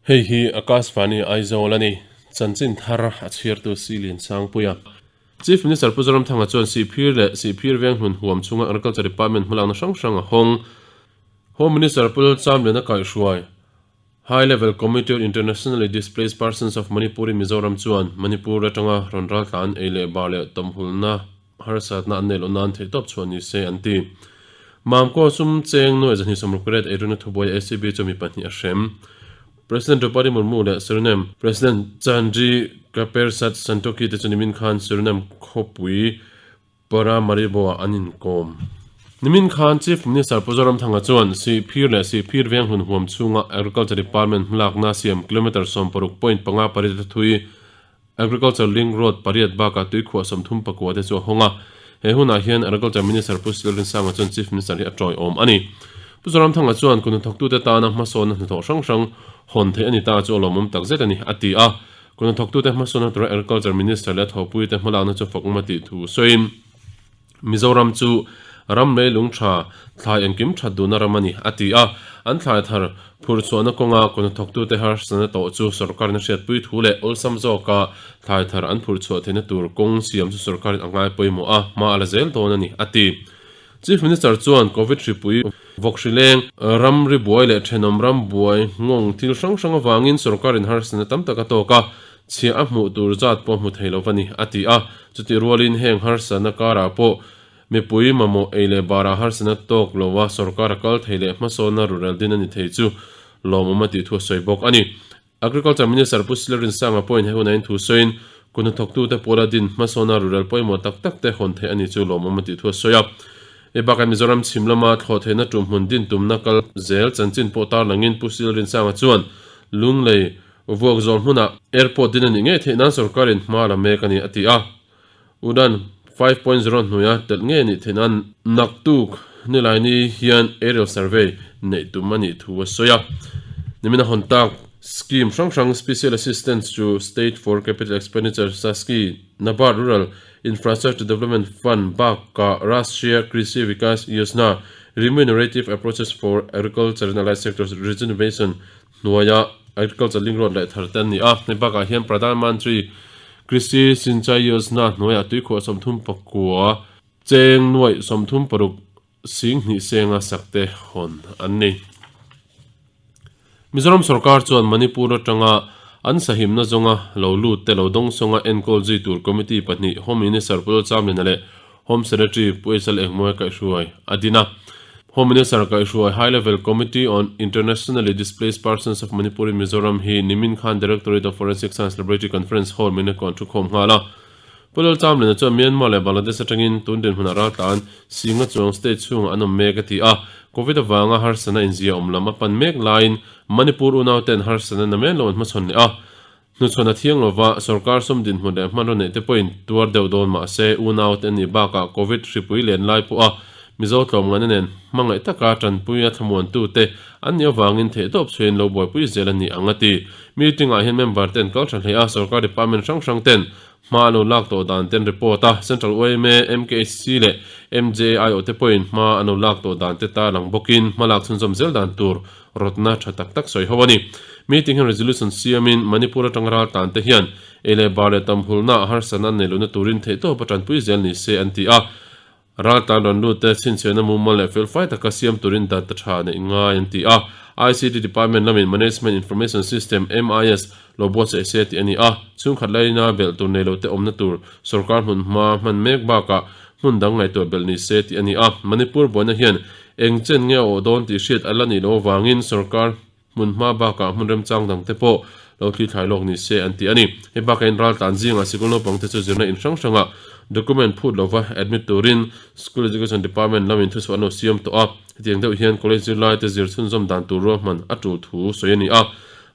Hei hi Akashvani Aizawl a ni. Chanchin thar a chhiartu Silian Sangpuia. Chief Minister Pu Zoramthanga chuan Sihphir leh Sihphir veng hlun huam chhunga Agriculture Department hmalakna hrang hrang a hawng. Home Minister Pu Lalchamliana kaihhruai High Level Committee on Internationally Displaced Persons of Manipur in Mizoram chuan Manipur atanga rawn raltlan ei leh bar leh tawmhulna harsatna an neih loh nan theihtawp chhuah ni se an ti. Mamkaw sum cheng nuai 260 eiruna thubuai ACB chu mi pahnih a hrem. President Draupadi Murmu leh Suriname President Chandrikapersad Santokhi te chu nimin khan Suriname khawpui Paramaribo-ah an inkawm. Nimin khan Chief Minister Pu Zoramthanga chuan Sihphir leh Sihphir veng hlun huam chhunga Agriculture Department hmalakna siam kilometre sawmparuk point panga pariat a thui Agriculture Link Road pariat bakah tuikhuah 34 te chu a hawng a. He hunah hian Agriculture Minister Pu Silrin Sanga chuan Chief Minister hi a tawiawm a ni. Pu Zoramthanga chuan kun hnathawktute tana hmasawnna hnathawh hrang hrang hawn theih a ni ta chu a lawmawm takzet a ni, a ti a. Kun hnathawktute hmasawnna tura Agriculture Minister leh a thawhpuite hmalakna chu fakawm a tih thu sawiin, Mizoram chu ram leilung tha, thlai engkim that duhna ram a ni, a ti a. An thlai thar phurh chhuahna kawnga kawhnathawktute harsatna tawh chu sawrkarin a hriatpui thu leh awlsam zawka thlai thar an phurh chhuah theihna tur kawng siam chu sawrkarin a ngai pawimawh a, hma a la zel dawn a ni, a ti. Chief Minister chuan Covid hripui, vawk hri leng, ramri buai leh thenawm ram buai nghawng thil hrang hrang avangin sawrkarin harsatna tam tak a tawk a, Chhiah a hmuh tur zat pawh hmu thei lo va ni, a ti a. Chutih rualin heng harsatna karah pawh mipui mamawh ei leh barah harsatna tawk lo a sorkar a kal thei leh hmasawnna ruhrel din a ni thei chu lawmawm a tih thu a sawi bawk a ni. Agriculture Minister Pu Silarin Sanga pawhin he hunah in thu sawiin kut hnathawktute pawla din hmasawnna ruhrel pawimawh tak tak te hawn theih a ni chu lawmawm a tih thu a sawi a. Hei bakah Mizoram chhim lama thlawh theihna tum hmun din tumna kal zel chanchin pawh tarlangin Pu Silarin Sanga chuan Lunglei Vuak zawl hmunah airport din a nih ngei theih nan sorkarin hma la mek a ni, a ti a. Udan 5.0 hnuaia telh ngei a nih theih nan naktuk nilaini hian aerial survey neih tum a nih thu a sawi a. Nimina hawn tak scheme hrang hrang Special Assistance to State for Capital Expenditure, SASCI, NABARD Rural Infrastructure Development Fund bakah Rashtriya Krishi Vikas Yojana, Remunerative Approaches for Agriculture and Allied Sectors Rejuvenation, hnuaia Agriculture Link Road leh thar te an ni a. Hei bakah hian Pradhan Mantri Krishi Sinchai Yojana hnuaiah tuikhuah 39 cheng nuaih 36 sing hnih senga sak te hawn an ni. Mizoram sorkar chuan Manipur atanga an sahimna zawnga lo lut te lo dawng sawnga enkawl zui tur committee pahnih Home Minister Pu Lalchamlina leh Home Secretary Pu Esal Engmawia kaihhruai a din a. Home Minister kaihhruai High Level Committee on Internationally Displaced Persons of Manipur in Mizoram hi nimin khan Directorate of Forensic Science Laboratory Conference Hall Menekawn thu khawm nghal a. Pu Lalchamlina chuan Myanmar leh Bangladesh atangin tun dinhmunah raltlan Singa chuang state chhungah an awm mek a ti a. Covid avanga harsatna inzia awm lam a pan mek laiin Manipur unauten harsatna namen lo an hmachhawn leh a. Hnuchhawn a thiang lova, sorkar sum dinhmun leh hmanraw neih te pawhin tuar deuh dawn mah se, unau te an nih bakah Covid hripui len lai pawha Mizo tlawmngaihna nen hmangaih taka tanpui a thlamuantu te an nih avangin theihtawp chhuiin lo buaipui zel a ni ang a ti. Meeting ah hian member te an kal tha hle a, sorkar department hrang hrang ten hma an lo lak tawh dan te an report a, Central yma, MKHC leh MJIO te pawhin hma an lo lak tawh dan te tarlang bawkin hma lak chhunzawm zel dan tur rawtna tha tak tak sawi ho a ni. Meeting hian resolution siamin Manipur atanga raltlan te hian ei leh bar leh tamhulna a harsatna an neih lohna turin theihtawp a tanpui zel ni se an ti a. Raltlan rawn lut te chhinchhiahna mumal leh felfai taka siam turin data tha neih ngai an ti a. ICT Department lamin Management Information System, MIS, lo buatsaih se tih a ni a. Chhungkhat laina belh tur nei lote awmna tur sorkar hmun hma hman mek bakah hmun dang ngaihtuah belh ni se tih a ni a. Manipur buaina hian Eng chen nge a awh dawn tih hriat a la nih loh avangin sorkar hmun hma bakah hmun remchang dang te pawh lo thli thlai lawk ni se an ti a ni. Hei bakah in raltlan zingah sikul naupang te chu zirna in hrang hrangah document phut lova admit turin School Education Department lamin thuchhuah an lo siam tawh a. Hetiang deuh hian college zirlai te zir chhunzawm dan tur ruahman a tul thu sawi a ni a.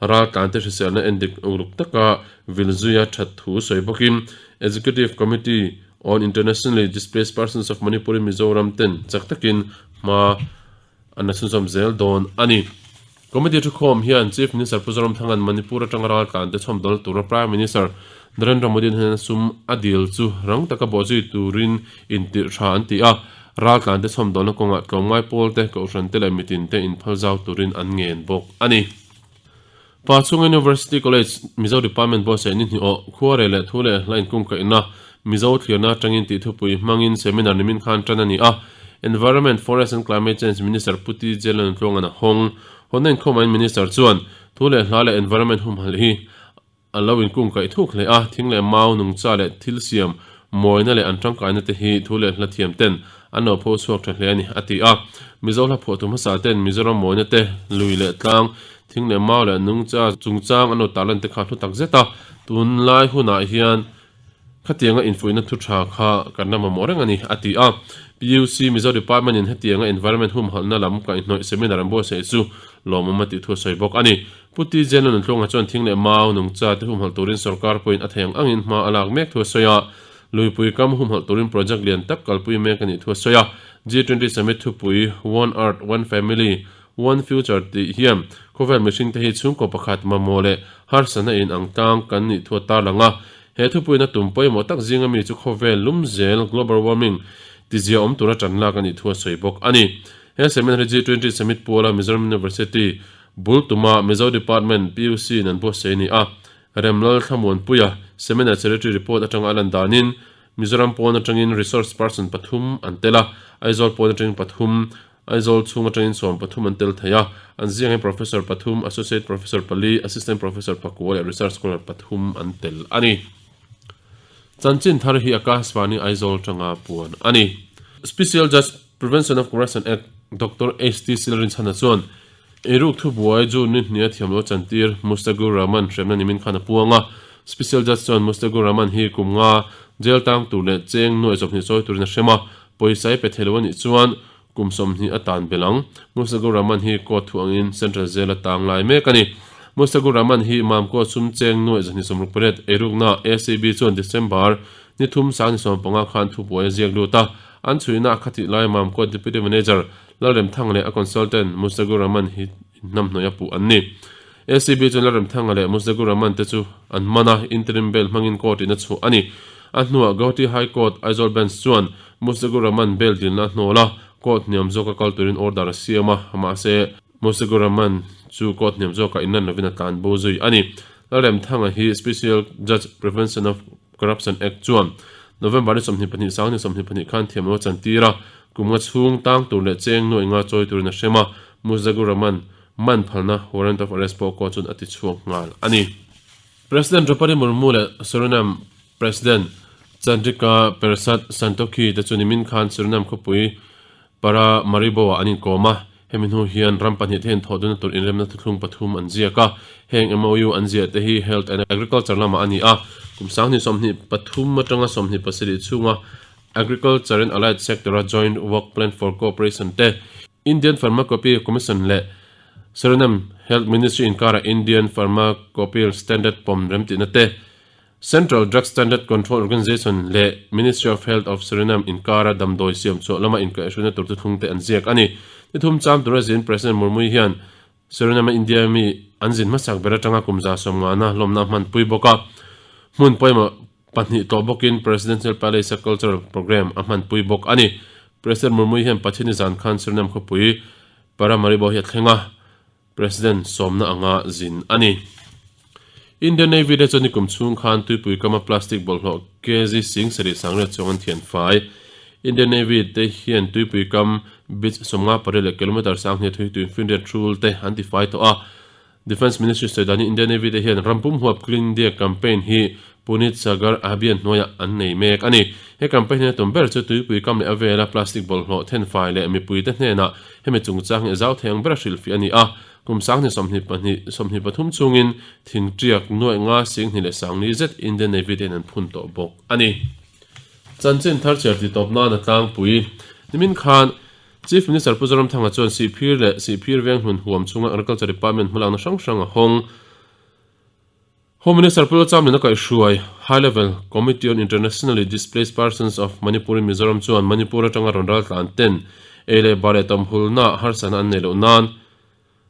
Raltlan te hriselna endik uluk taka vil zuia that thu sawi bawkin Executive Committee On Internationally Displaced Persons of Manipur in Mizoram ten chak takin hma an la chhunzawm zel dawn a ni. Committee thukhawm hian Chief Minister Pu Zoramthanga'n Manipur atanga raltlan te chhawmdawl tura Prime Minister Narendra Modi hnena sum a dil chu rang taka bawhzui turin intirh tha an ti a, raltlan te chhawmdawlna kawngah tlawmngai pawl te, kohhran te leh mitin te inphal zau turin an ngen bawk a ni. Pachhunga University College Mizo Department buatsaih ni hnih awh, khuarel leh thu leh hla inkungkaihna Mizo thlirna atangin tih thupui hmangin seminar nimin khan tan a ni a. Environment, Forest and Climate Change Minister Pu TJ Lalnuntluanga'n a hawng. Hawnna inkhawmahin Minister chuan thu leh hla leh environment humhalh hi A lo inkungkaih thuk hle a, thing leh mau, nungcha leh thil siam, mawina leh an tangkaina te hi thu leh hla thiam ten an lo pho chhuak tha hle a ni, a ti a. Mizo hla phuahtu hmasa ten Mizoram mawina te, lui leh tlang, thing leh mau leh nungcha chungchang an lo tarlan te kha hlu tak zet a, tunlai hunah hian Khatianga infuihna thu tha kha kan la mamawh reng a ni, a ti a. PUC Mizo Department in hetianga environment humhalhna lam kaihhnawih seminar an buatsaih chu lawmawm a tih thu a sawi bawk a ni. Pu TJ Lalnuntluanga chuan thing leh mau, nungcha te humhalh turin sorkar pawhin a thei ang angin hma a lak mek thu a sawi a. Luipui kam humhalh turin project lian tak kalpui mek a nih thu a sawi a. G20 Summit thupui One Earth, One Family, One Future tih hian khawvel mihringte hi chhungkaw pakhat mamawh leh harsatna in ang tlang kan nih thu a tarlang a. He thupuina tum pawimawh tak zinga mi chu khawvel lum zel, global warming, tizia awm tura tan lak a nih thu a sawi bawk a ni. He seminar hi G20 Summit puala Mizoram University bul tuma Mizo Department, PUC, in an buatsaih a ni a. Remlal Thlamuanpuia Seminar Secretary report atanga a lan danin Mizoram pawn atangin resource person pathum an tel a, Aizawl pawn atangin pathum, Aizawl chhung atangin 13 an tel thei a, an ziang hi Professor pathum, Associate Professor pali, Assistant Professor pakua leh Research Scholar pathum an tel a ni. Chanchin thar hi Akashvani Aizawl tanga puan a ni. Special Judge, Prevention of Corruption Act, Doctor HT Silrinchhana chuan Eiruk thubuai June ni hnia thiamlo chantir Mustagur Rahman hremna nimin khan a puang a. Special Judge chuan Mustagur Rahman hi kum nga jail tang tur leh cheng nuaih zawmhnih chawi turin a hrem a, pawisa i pe thei lo a nih chuan kum 20 a tan belh ang. Mustagur Rahman hi court thu angin Central Jail a tang lai mek a ni. Mustagur Rahman hi Mamkaw sum cheng nuaih zahnih 68 eirukna ACB chuan December ni thum sang ni 15 khan thubuai a ziak lut a, an chhuihna a khatih lai Mamkaw Deputy Manager Lalremthanga leh a consultant Mustagur Rahman hi inhnamhnawih a puh an ni. ACB chuan Lalremthanga leh Mustagur Rahman te chu an man a, interim bail hmangin court in a chhuah a ni. A hnuah Guwahati High Court, Aizawl Bench chuan Mustagur Rahman bail dilna a hnawl a, court hniam zawka kal turin order a siam a, mahse Mustagur Rahman chu court hniam zawkah inlan lovin a tlan bo zui a ni. Lalremthanga hi Special Judge Prevention of Corruption Act chuan November ni 22 sang ni 22 khan thiamlo a chantir a, kum nga chhung tang tur leh cheng nuaih nga chawi turin a hrem a, Muzagur Rahman man phalna warrant of arrest pawh court chuan a ti chhuak nghal a ni. President Draupadi Murmu leh Suriname President Chandrika Persad Santokhi te chu nimin khan Suriname khawpui Paramaribo-ah an inkawm a, hemi hnu hian ram pahnih te hian thawhdunna tur inremna thuthlung pathum an ziak a, heng MOU an ziah te hi Health and Agriculture lamah a ni a, kum sanghnih 23 atanga 27 chhunga Agriculture and Allied Sector-a Joint Work Plan for Cooperation te, Indian Pharmacopoeia Commission leh Suriname Health Ministry inkara Indian Pharmacopoeial Standard pawm remtihna te, Central Drug Standard Control Organisation leh Ministry of Health of Suriname inkara damdawi siam chhuah lama inkaihhruaina tur thuthlung te an ziak a ni. Ni thum cham tura zin President Murmu hian Suriname-a India mi an zin hmasak ber atanga kum za sawm ngana hlawmna a hmanpui bawk a. Hmun pawimawh pahnih tawh bawkin Presidential Palace-a cultural programme a hmanpui bawk a ni. President Murmu hian Pathiani zan khan Suriname khawpui Paramaribo hi a thleng a. President sawmna anga zin a ni. Indian Navy te chuan nikum chhung khan tuipui kama plastic bawlhhlawh kg sing sarih sangriat chuang an thian fai. Indian Navy te hian tuipui kam beach 58 leh kilometre sanghnih thui tuifinriat hrul te an tifai tawh a. Defence Ministry sawi danin Indian Navy te hian ram pum huap Clean India campaign hi Punit Sagar Abhiyan hnuaiah an nei mek a ni. He campaign hian a tum ber chu tuipui kam leh a vela plastic bawlhhlawh thenfai leh mipuite hnenah hemi chungchang hi a zau thei ang ber a hrilhfiah a ni a. Kum 22 23 chhungin thingtiak nuaih nga singhnih leh sangni zet Indian Navy te hian an phun tawh bawk a ni. Chanchin thar chhiar tih tawp nan a tlangpui. Nimin khan Chief Minister Pu Zoramthanga chuan Sihphir leh Sihphir Venghlun huam chhunga Agriculture Department hmalakna hrang hrang a hawng. Home Minister Pu Lalchamlin a kaihhruai High Level Committee on Internationally Displaced Persons of Manipur in Mizoram chuan Manipur atanga rawn ral tlan ten ei leh bar leh tawmhulna harsatna an neih loh nan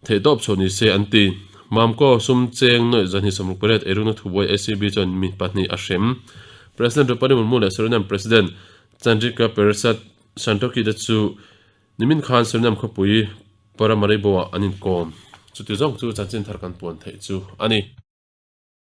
theihtawp chhuah ni se an ti. Mamkaw sum cheng nuaih zahnih 68 eirukna thubuai ACB chuan mi pahnih a hrem. President Draupadi Murmu leh Suriname President Chandrika Persad Santokhi te chu nimin khan Suriname khawpui Paramaribo-ah an inkawm. Chuti zawng chu chanchin thar kan puan theih chu a ni.